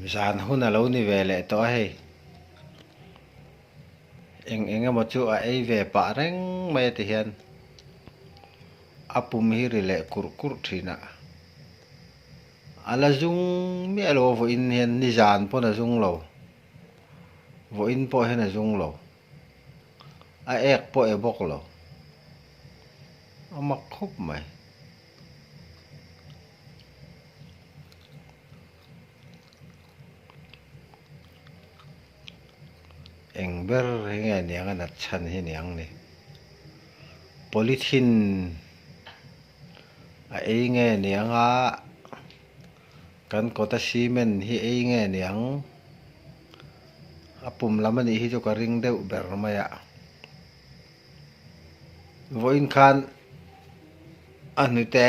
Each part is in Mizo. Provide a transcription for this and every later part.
Zan hun a lo ni ve leh tawh a hei. Eng eng emaw chu a ei ve pah reng mai a ti hian a pum hi ri leh kurh kurh thin a. A la zung miah lo a vawiin hian nizan pawn a zung lo. Vawiin pawh hian a zung lo. A ek pawh e bawk lo. A mak khawp mai. Eng ber hi nge niang a nat chhan hi niang ni. Polythene a ei nge niang a, kan kawta cement hi ei nge niang a pum lam anih hi chu ka ring deuh ber mai a. Vawiin khan a hnute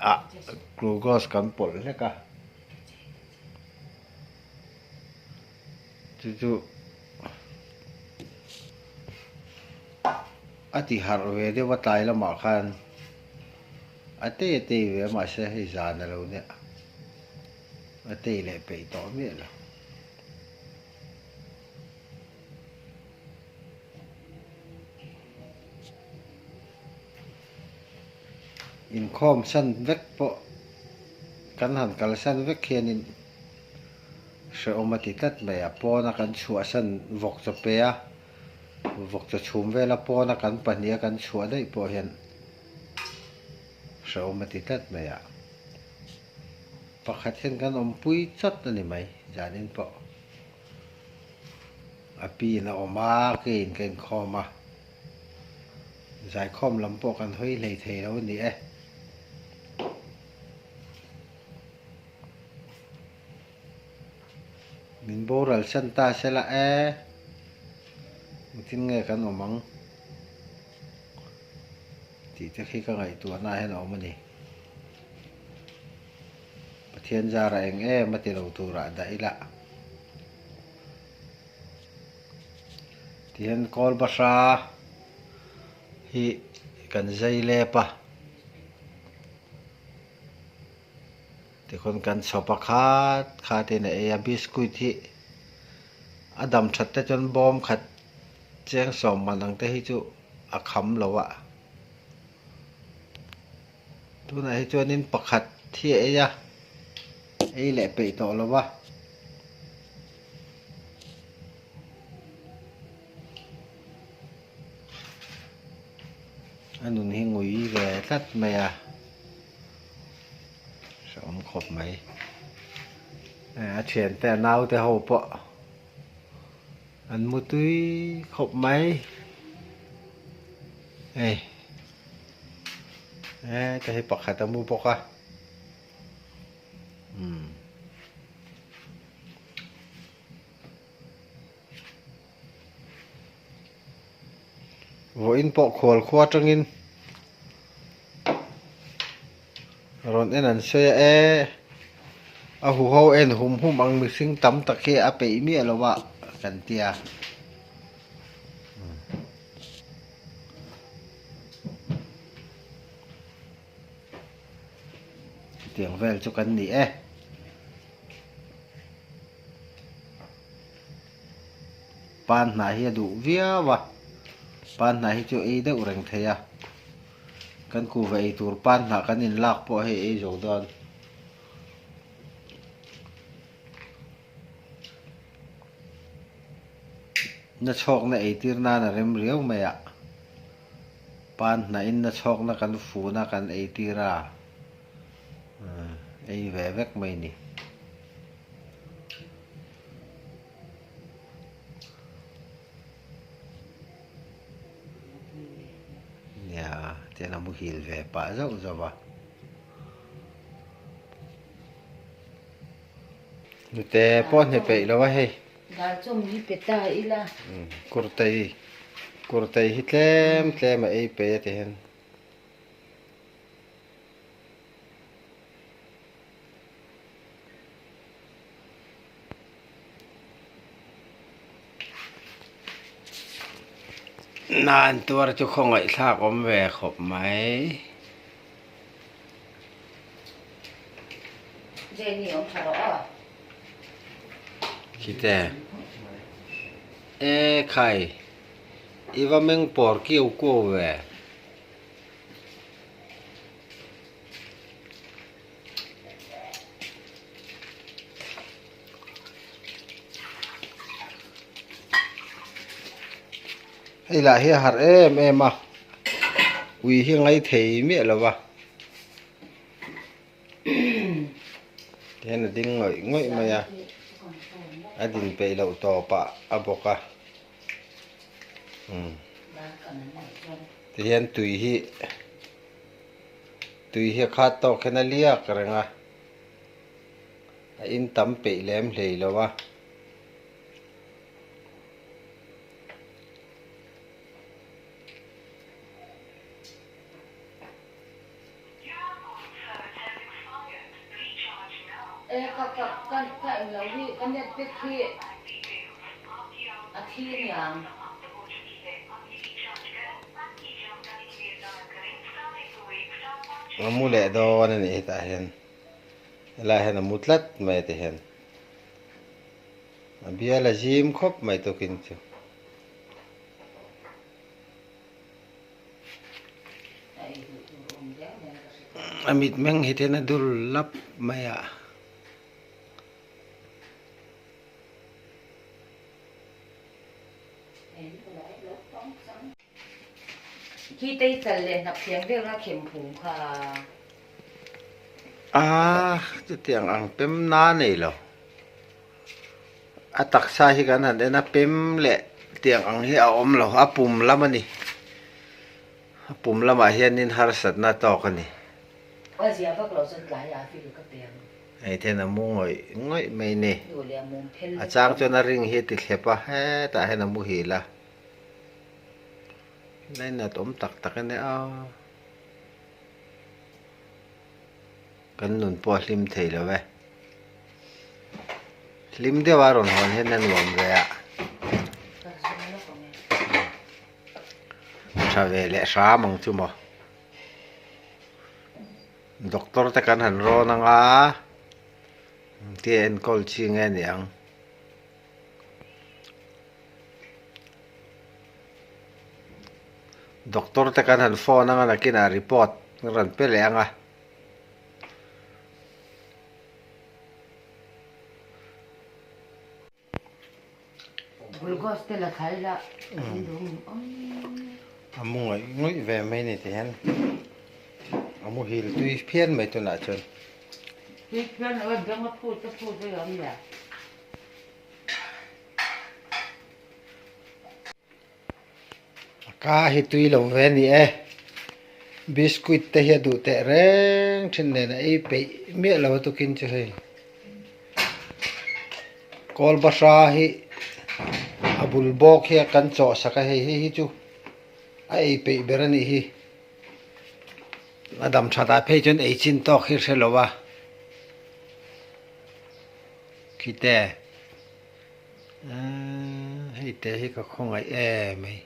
ah glucose kan pawlh hlek a, chu chu a ti harh ve deuh a tlai lamah khan a tei a tei ve a mahse hei zan a lo nia a tei leh peih tawh miah lo. Inkhawm san vek pawh kan han kalsan vek hianin hrehawm a ti tlat mai a, pawna kan chhuahsan vawk chaw pe a, vawk chaw chhum vela pawna kan pahniha kan chhuah daih pawh hian hrehawm a ti tlat mai a, pakhat hian kan awmpui chawt a ni mai zanin pawh. A pin a awm a, keiin ka inkhawm a, zaikhawm lam pawh kan hawi hlei thei lo a ni e. Min boral san ta se la e, engtin nge kan awm ang tih te khi ka ngaihtuahna ah hian a awm a ni. Pathian zara eng em a ti lo turah dah ila. Tihian kawl bahra hi kan zai lep a, tikhawn kan chhawp a khat khat in a ei a, biscuit hi a dam that te chuan bawm khat cheng sawm man ang te hi chu a kham lo a. Tunah hi chuanin pakhat hi a ei a, ei leh peih tawh lo va. A nun hi ngui ve tlat mai a, hrehawm khawp mai. A thiante a naute ho pawh an mu tui khawp mai. Hei heta hi pakhat a mu bawk a umm vawiin pawh khual khua atangin rawn en an sawi a e a huho en hum hum ang mihring tam tak hi a peih miah lo a kan tia. Chutiang vel chu kan ni e. Pan hnah hi a duh viau a, pan hnah hi chu ei deuh reng thei a, kan kuhva ei tur pan hnah kan inlak pawh hei ei zo dawn. Na chhawkna eitir nan a rem riau mai a, pan hnahin na chhawkna kan fun a kan eitir a, ei ve vek mai ni. Nia, tian a muhil ve pah zauh zauh a. Nute pawh hne peih lo a hei. Dal chawm hi pe ta ila. Kurtei kurtei hi tlem tlem a ei peih a ti hian. Nan tuar chu khawngaihthlak awm ve khawp mai. Jenny awm tha rawh aw. Khite e khai i va meng pawr kiau kuau ve. Hei lah hi a harh em em a ui hi ngai thei miah lo va tihian a ding ngawih ngawih mai a a din peih loh tawp ah a bawk a umm tihian tui hi tui hi a khat tawk hian a liak reng a a in tam peih lem hlei lo a. A mu leh dawn a nih hetah hian helaiah hian a mu tlat mai a ti hian. A bial a zim khawp mai tukin chu. A mitmeng hi then a dul lap mai a. Khi tei chal leh hnap thiang vel kha khem phung kha. A chutiang ang pem na nei lo. A taksa hi kan han en a pem leh tiang ang hi a awm lo a pum lam a ni. A pum lamah hianin harsatna tawk a ni. A zia vak lo chuan tlai a feel ka pe ang. Hei then a mu ngawih ngawih mai ni. A chang chuan a ring hi a ti thlep a hetah hian a muhil a. Lainat awm tak tak a nia kan nun pawh a hlim thei lo e hlim deuh a rawn hawn hian a nuam ve a tha ve leh hram ang chu maw doctor te kan han rawn anga engtia enkawl chi nge ni ang. Doctor te kan han phone anga nakinah report an rawn pe leh anga. Glucose te la thlai la A mu ngawih ngawih ve mai ni ti hian a muhil tui phian mai tunah chuan. Tui phian lo e beng a phut a phut a awm le. A ka hi tui lo ve a ni e biscuit te hi a duh teh reng thin nen a ei peih miah lo a tukin chu hei kawl bahra hi a bul bawk hi a kan chawh sak a hei hei hi chu a ei peih ber a nih hi a dam that ah phei chuan ei chin tawk hi hre lo a. Khite ahh hei te hi ka khawngaih em hei.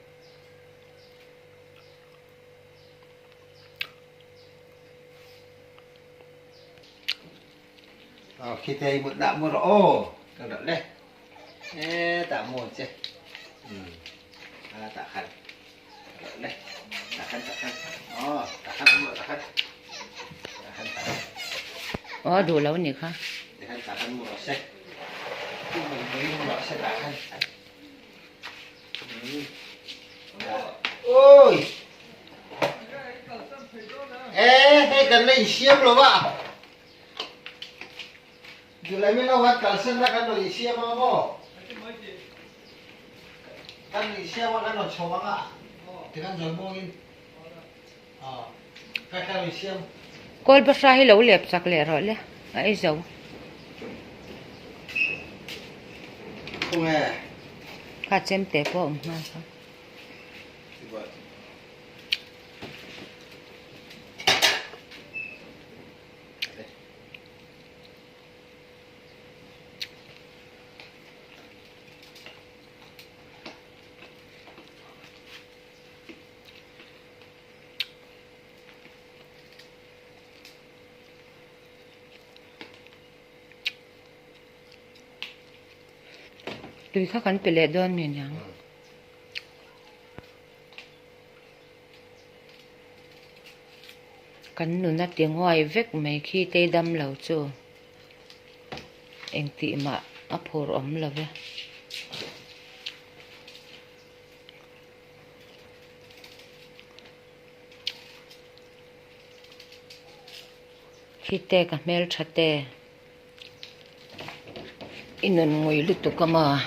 Aw khite hi mut dah mu rawh aw ka rawh le hetah mu ang che umm a tah khan rawh le tah khan tah khan aw tah khan mu rawh tah khan tah khan tah khan. Aw duh lo ni kha. Kawl bahra hi lo lep chak leh rawh le a ei zo. Kha chemte pawh a awm nghal kha. Tui kha kan pe leh dawn mi aniang. Kan nun a ti nguai vek mai khi tei dam lo chu engtih mah a phur awm lo ve. Khi te ka hmeltha te. I nun ngui lutuk a maw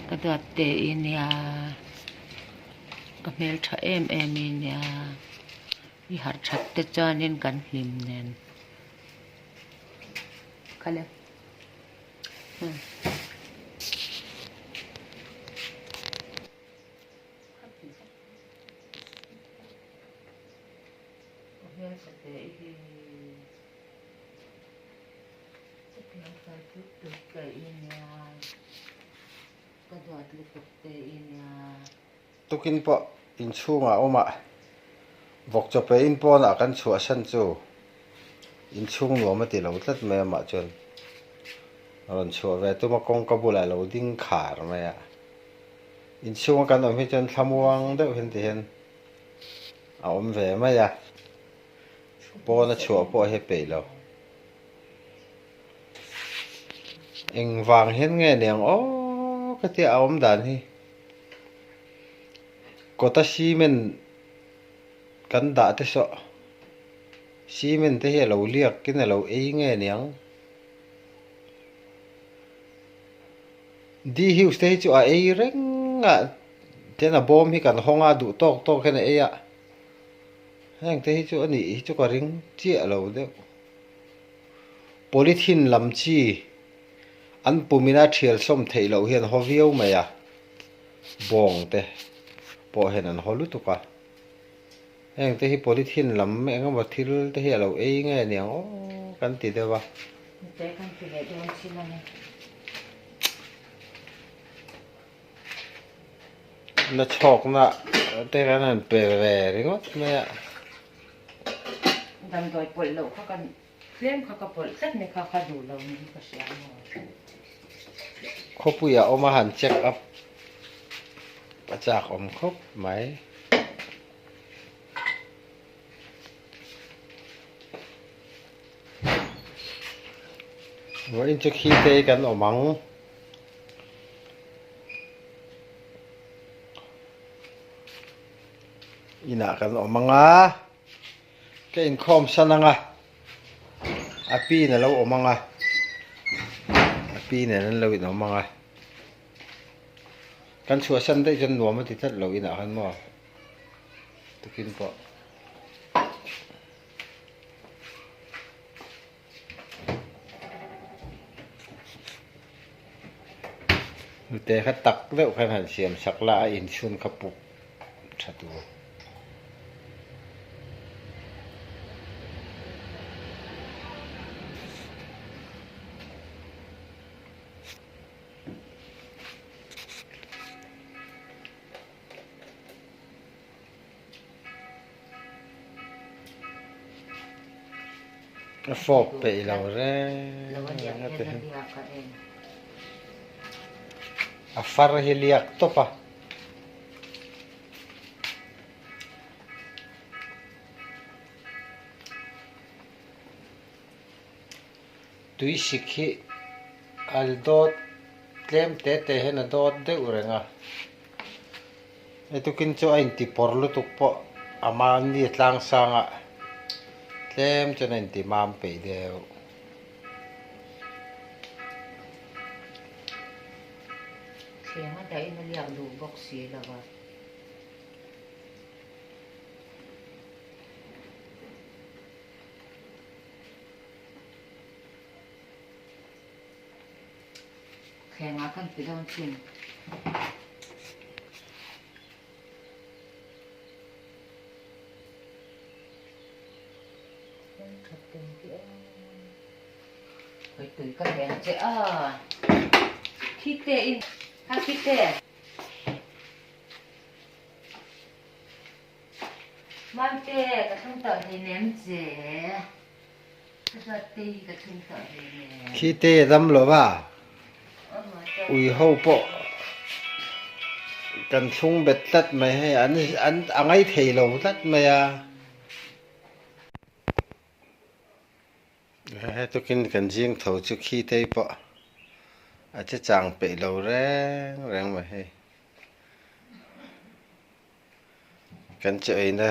ka duat te i nia ka hmeltha em em i nia i harh that te chuanin kan hlim nen kha le hmm. Ka hmeltha te i hi. Chutiang fel tut tut te i nia. Ka duat lutuk te i nia. Tukin pawh inchhungah awm a, vawk chaw pe in pawnah kan chhuahsan chu inchhung nuam a ti lo tlat mai amah chuan rawn chhuah ve tum a, kawngka bulah lo ding khar mai a. Inchhunga kan awm hi chuan thlamuang deuh hian ti hian a awm ve mai a, pawna chhuah pawh hi a peih lo. Engvang hian nge niang aw ka tia a awm dan hi kawta cement kan dah te saw cement te hi a lo liak in a lo ei nge niang. Dihus te hi chu a ei reng a tian a bawm hi kan hawng a duh tawk tawk hian a ei a heng te hi chu a nih hi chu ka ring chiah lo deuh polythene lam chi an pum ina thial sawm theih loh hian haw viau mai a bawng te pawh hian an haw lutuk a heng te hi polythene lam eng emaw thil te hi a lo ei nge niang aw kan ti deuh a. Na chhawkna te kan han pe ve ringawt mai a. Damdawi pawlh loh kha kan tlem kha ka pawlh tlat mai kha kha duh lo niin ka hria maw. Khawpuia awm a han check up a chak awm khawp mai. Vawiin chu khi te kan awm ang. Inah kan awm ang a, ka inkhawm san ang a, a pi in a lo awm ang a, a pi nen an lo inawm ang a, kan chhuahsan daih chuan nuam a ti tlat lo inah khan maw tukin pawh. Nute kha tak deuh khan han siam sak la a inchhun kha puk tha tur. A fawk peih lo reng reng a ti hian a far hi liak tawp a. Tui sik hi a dawt tlem te te hian a dawt deuh reng a. Hei tukin chu a inti pawr lutuk pawh a mahni a tlang sang a, tlem chuan a inti mam peih deuh. Thleng a dahin a liak duh bawk si lo va. Thlengah khan ti dawn thin. Khoi tui ka heng che a. Khi te in. Ha khi te. Mante ka thlung tawh hleinem che. Khi te a dam lo va. Ui ho pawh kan thlung bet tlat mai hei an an a ngai thei lo tlat mai a. Hetukin kan zing tho chu khi te pawh a che chang peih lo reng reng mai hei. Kan che eina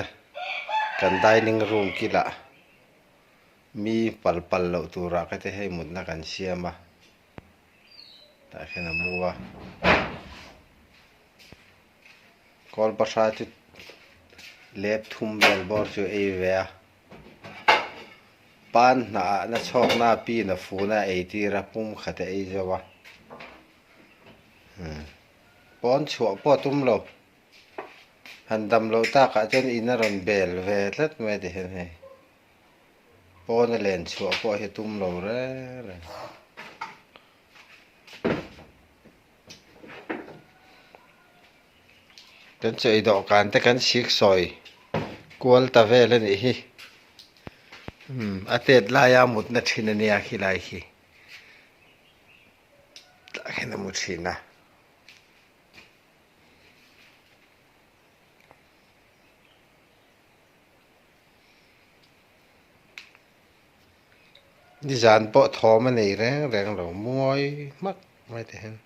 kan dining room kilah mi pal pal loh turah ka ti hei mutna kan siam a tah hian a mu a kawl bahra chu lep thum vel bawr chu ei ve a pan hnah ah na chhawk na pin a fun a ei tir a pum khat a ei zo a pawn chhuah pawh a tum lo. Han dam loh takah chuan in a rawn bel ve tlat mai ti hian hei pawn a len chhuah pawh hi a tum lo reng reng. Kan chei dawhkan te kan sik sawi kual ta vel a nih hi umm a tet laia mutna thin a nia khilai khi tah khian a mu thin a. Nizan pawh thawm a nei reng reng lo mawi hmak mai te hian.